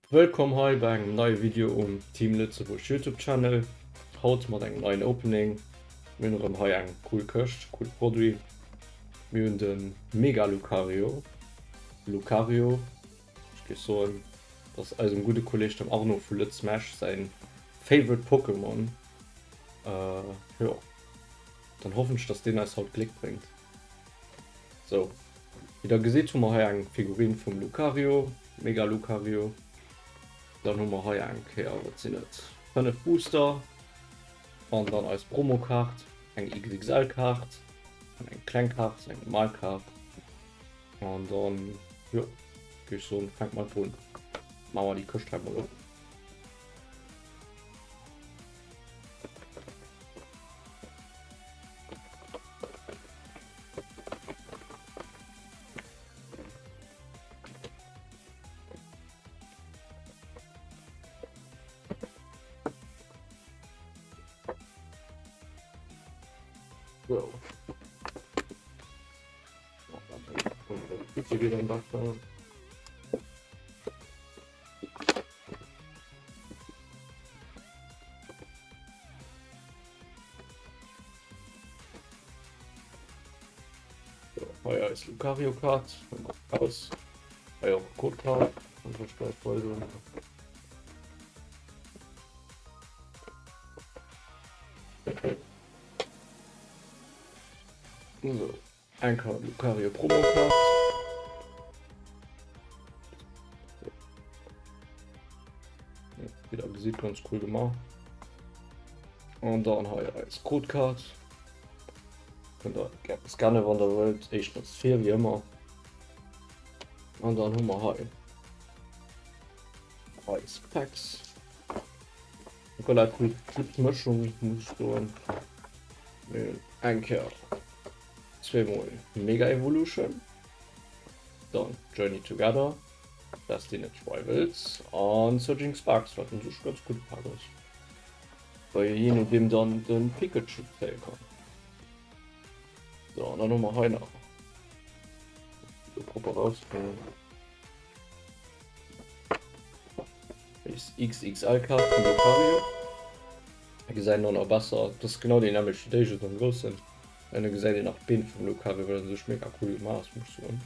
Wëllkomm hei bei engem neie Video um Team Lëtzebuerg Youtube Channel. Haut mat engem neien Opening. Mir hunn erëm hei eng cool Këscht, cool Produit. Mir hunn de Mega Lucario. Lucario, ech géif soen, dat ass eisem gudde Kolleg dem Arnaud vu Lëtz Mesh säin Favorite Pokémon. Jo, dann hoffen ech, dass deen eis haut Gléck bréngt. Sou, wéi der gesitt hu mer hei eng Figurin vum Lucario, Mega Lucario. Dann hu mer hei eng Kéier, wat sinn et, 5 Booster an dann eis Promokaart, eng XXL-Kaart an eng kleng Kaart, eng normal Kaart. An dann, jo, géif ech soen, fänke mer einfach un. Maache mer déi Këscht hei mol op. So. Hei eis Lucario Card aus. Hei och Code Card. So. Eng Kart Lucario Promo Card. Wéi der gesitt ganz cool gemaach. An dann hei eis Codecard. Kënnt der gär scanne wann der wëllt. Éischt ass vir wéi ëmmer. An dann hu mer hei eis Packs. Relativ gutt Mëschung muss ech soen. Mir hunn eng Kéier zweemol Mega Evolution, dann Journey Together, Destined Rivals an Surging Sparks, wat un sech ganz gutt Pak ass, well je nodeem dann de Pikachu zéie kann. So, an dann hu mer hei nach propper rausbréngen. XXL-Kaart vum Lucario. Gesäit een och nach besser, dat ass genau deen nämmlechte Déi, just am groussen. An da gesäit een nach d'Been vum Lucario, wat un sech mega cool gemaach ass, muss ech soen.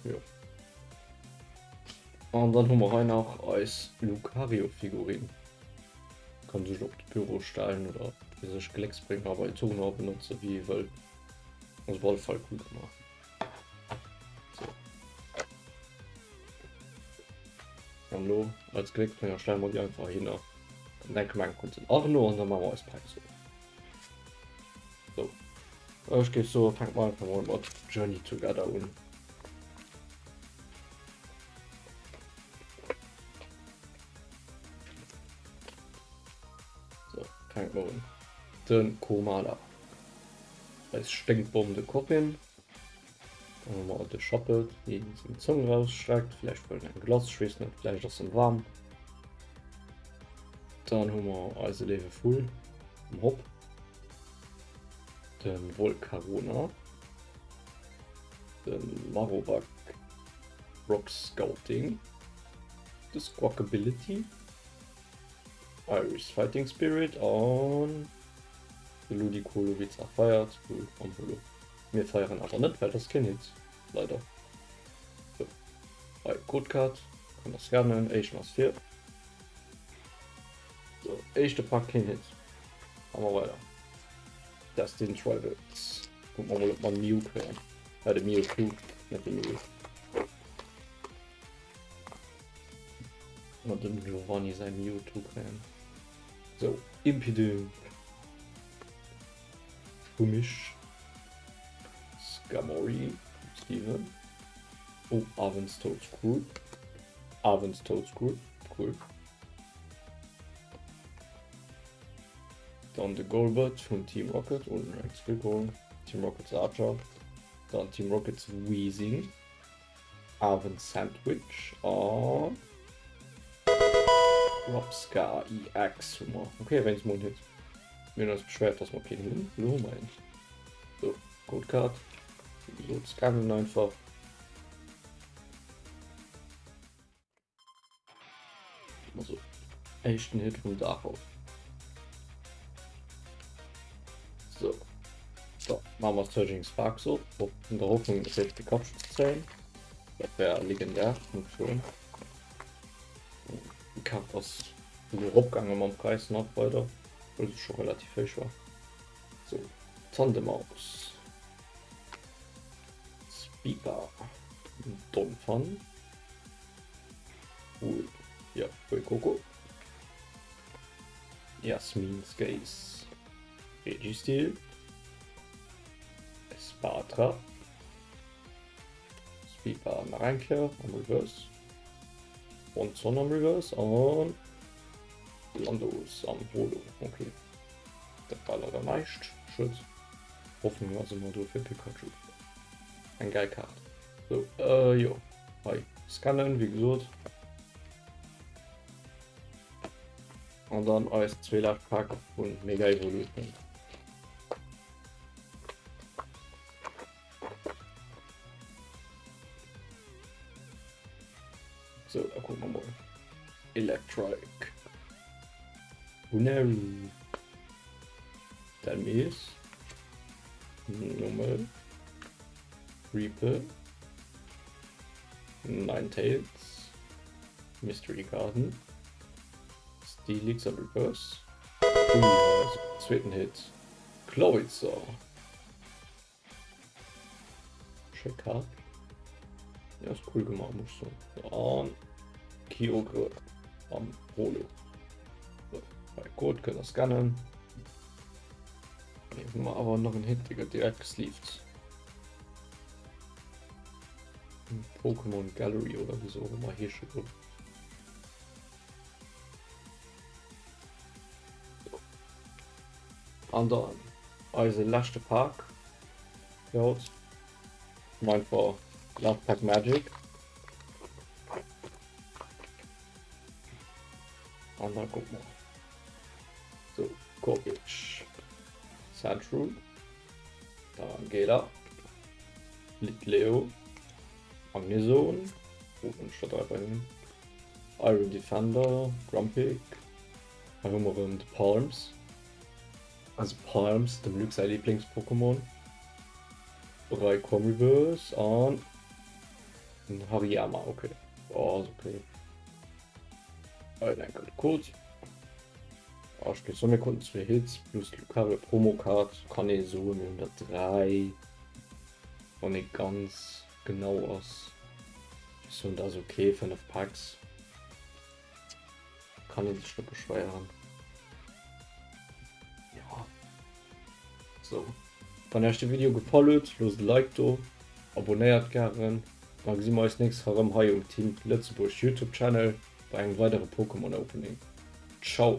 Jo. An dann hu mer hei nach eis Lucario-Figurin. Kann sech op de Büro stellen oder fir sech Glécksbringer bei Tournoi benotzen, wéi ee wëll. Ass op alle Fall cool gemaach. So. An lo als Glécksbringer stelle mer déi einfach hinner. Dann denke mer enk un den Arno an dann maache mer eis Packs op. So. Ech géif soen, fänke mer einfach mol mat Journey Together un. So, fänke mer un. Den Komala. Eis Sténkbomm de Corinne. Dann hu mer de Schappet, dee seng Zong rausstreckt. Vläicht wëll en eng Glace, ech weess net, vläicht ass em waarm. Dann hu mer eise léiwe Vull, den Hopp, de Volcarona, de Marowak, Rock Scouting, de Squawkabilly, Iris Fighting Spirit an de Ludicolo wéi zwar feiert, cool, am Holo. Mir feieren awer net, well dat ass keen Hit, leider. So, hei Codecard, kann der scannen, éischten ass vir. So, éischte Pak keen Hit. A mer weider. Destined Rivals. Kucke mer mol ob mer Mew kréien. Äh, de Mewtwo, net de Mew. Mat dem Giovanni säi Mewtwo kréien. So, Impidimp. Schummich. Skarmory. Steven. Oh, Arven's Toedscruel. Arven's Toedscruel. Cool. Dann de Golbert vun Team Rocket und Entschuldigung, Team Rockets Archer. Dann Team Rockets Weezing. Arven Sandwich an Robscar EX hu mer. Okay, wéinst mol en Hit. Mir hunn eis beschwert, dass mer keen hunn. Lo hu mer een. So, Code Card. Wéi gesot, scannen einfach. Kritt mer sou. Éischten Hit vum Dag haut. So. Da maache mer Surging Sparks op, op in der Hoffnung, dass jetzt Pikachu ze zéien. Dat wär legendär, muss ich soen. Die Kaart ass elo eropgaange mam Präis nach weider, well se scho relativ héich war. So, Tandemaus. Speaker. Donphan. Cool. Ja, Fuecoco. Jasmin's Gaze. Registeel. Espatra. Speedbar nach eng Kéier am Reverse. Bronzon am Reverse an Landos am Holo. Okay. Dat war leider näischt. Schued. Hoffnung ass ëmmer do fir Pikachu. Eng geil Kaart. So, äh, jo. Hei, scannen, wéi gesot. An dann eis zwee lescht Pack vun Mega Evolution. So, da gucken wir mal. Electrike. Unary. Delmis. Numel. Reaper. Ninetales. Mystery Garden. Steelix am Reverse. Ui, also zweeten Hit. Clawitzer. Schéi Kaart. Ja, ass cool gemaach, muss ich soen. An Kyogre am Holo. So, bei Code kënnt der scannen. Hier hu mer awer nach en Hit, dee gëtt direkt gesleeved. Pokémon Gallery oder wéi se och ëmmer heesche gouf. An dann eise leschte Pak fir haut. Einfach Last Pack Magic. An da guck mal. So, Kovic. Sandshrew. Tarangela. Litleo. Magnezone. Oh, wann ech dat einfach hunn. Iron Defender, Grumpig. Hei hu mer erëm de Palms. Also Palms, dem Luc säi Lieblings-Pokémon. Raikou Reverse an den Hariyama, okay. Oh, ass okay. Hei eng Kéier de Code. Ah, ech géif soen, mir kruten zwee Hits plus Lucario Promocard. Kann ee soen, mir hunn der 3, wann ee ganz genau ass. Ech soen, dat ass okay, 5 Packs. Kann ee sech net beschwéieren. Ja. So. Wann Iech de Video gefall huet, loosst e Like do, abonnéiert gären. Da gesi mer eis nächst Woch erëm hei um Team Lëtzebuerg Youtube Channel bei engem weidere Pokémon Opening. Ciao!